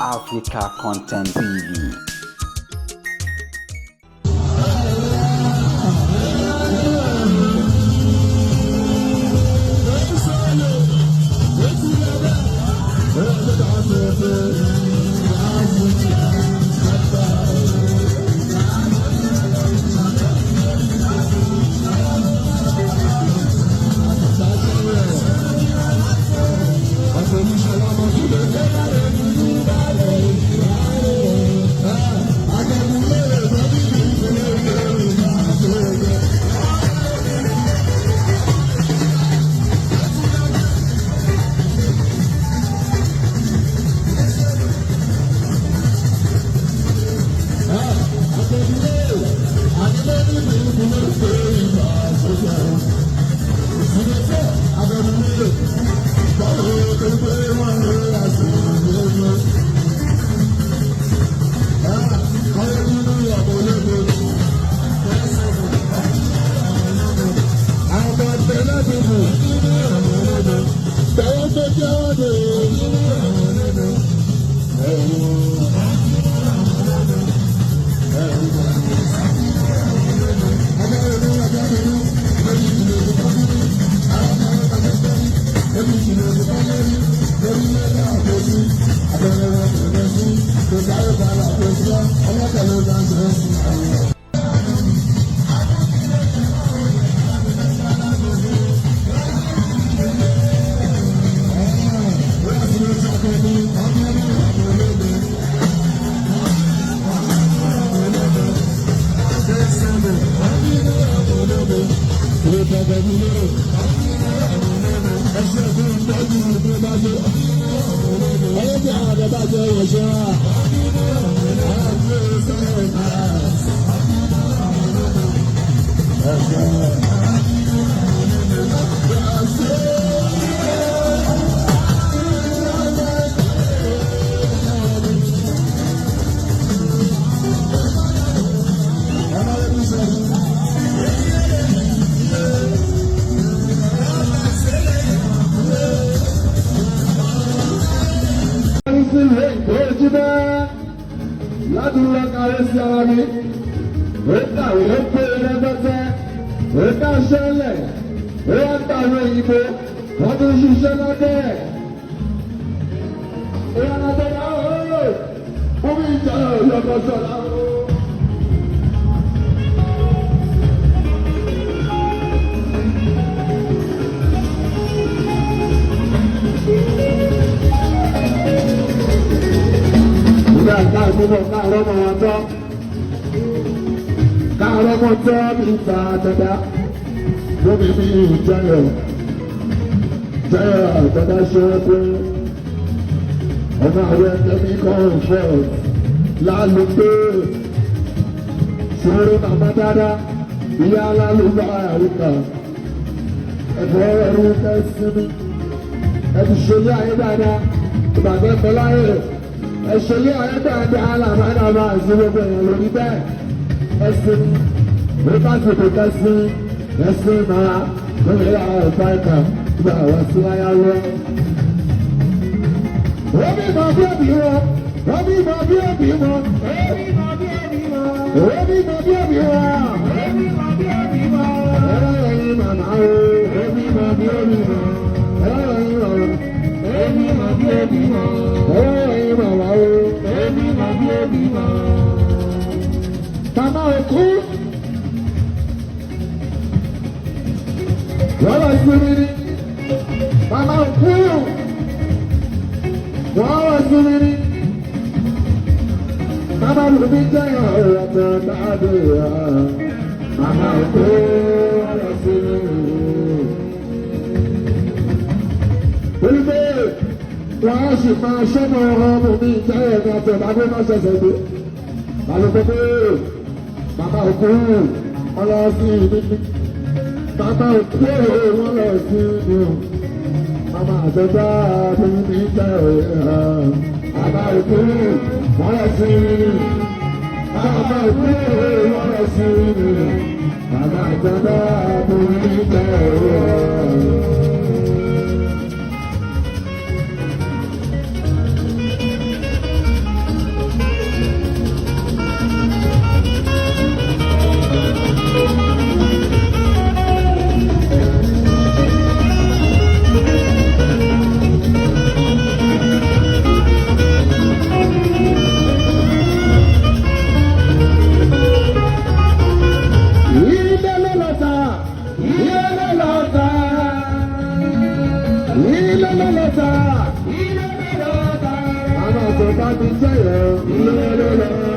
Africa Content TV. Ládùúrà kàwé sí ara mi, ó kàwé ó pé rẹpẹtẹ, ó káṣẹ́lẹ̀, ó wá gbàwé òyìnbó, wọ́n tún ṣiṣẹ́ lábẹ́ ẹ̀. Ìyá lábẹ́ náà ó omi ìjà ọ̀yọ́kọ̀ sọ̀rọ̀. Nígbà káàkiri káàrọ̀ mọ̀ wọn tọ́, káàrọ̀ mọ̀ tọ́ mi ta dada, lómi mi jẹyọ̀, jẹyọ̀ dada ṣe é pé ọmọ àwọn ẹgbẹ́ mi comfort lálùpé sọ̀rọ̀ màmá dada, ìyá lálùbá àríkà, ẹ̀fọ́ ẹ̀rú kẹ́sìmí, ẹ̀fọ́ ṣẹlẹ̀ ayé dáadáa, ìbàdàn pẹ̀lú ayé ẹ̀ṣẹ̀lẹ̀ ayé dáadáa làbádàbà sí gbogbo èèyàn lórí bẹ́ẹ̀ ẹ̀sìn ló bá ti kò kẹ́sìn ẹ̀sìn mara lórí àwọn ọ̀pá ẹ̀ka gba àwọn sí láyà lọ. Omi mọ bí òbí wọn, omi mọ bí òbí wọn, omi mọ bí òbí wọn, omi mọ bí òbí wọn, omi mọ bí òbí wọn. Ẹ̀rọ ẹ̀yin màmá o, omi mọ bí òbí wọn, ẹ̀rọ ẹ̀yin màmá, omi mọ bí òbí wọn, ẹ̀rọ ẹ̀yin màmá o, omi mọ bí òbí wọn. Màmá òkú. Wọ́n lọ sí mi ní. Màmá òkú. Wọ́n lọ sí mi ní. Màmá lùmí jẹ́ ọ̀rọ̀ tó dáadé rà. Màmá òkú wọ́n lọ sí mi ní. Olùgbé wọ́n á sì máa ṣọ́mọ ọmọ mi jẹ́ ẹ̀ka tó bá gbé má ṣẹ̀ṣẹ̀ gbé. Àlùkò pé bàbá òkú ọlọ́sí mi. Bàbá òkú ọlọ́sí mi. Màmá àtọ́jọ́ àbí mi jẹ́ ẹ̀ka. Bàbá òkú ọlọ́sí mi. Bàbá òkú ọlọ́sí mi. Màmá àtọ́jọ́ àbí mi jẹ́ ẹ̀ka. Màmá tó bá mi jẹ́ yẹn. Ilé ló lọ.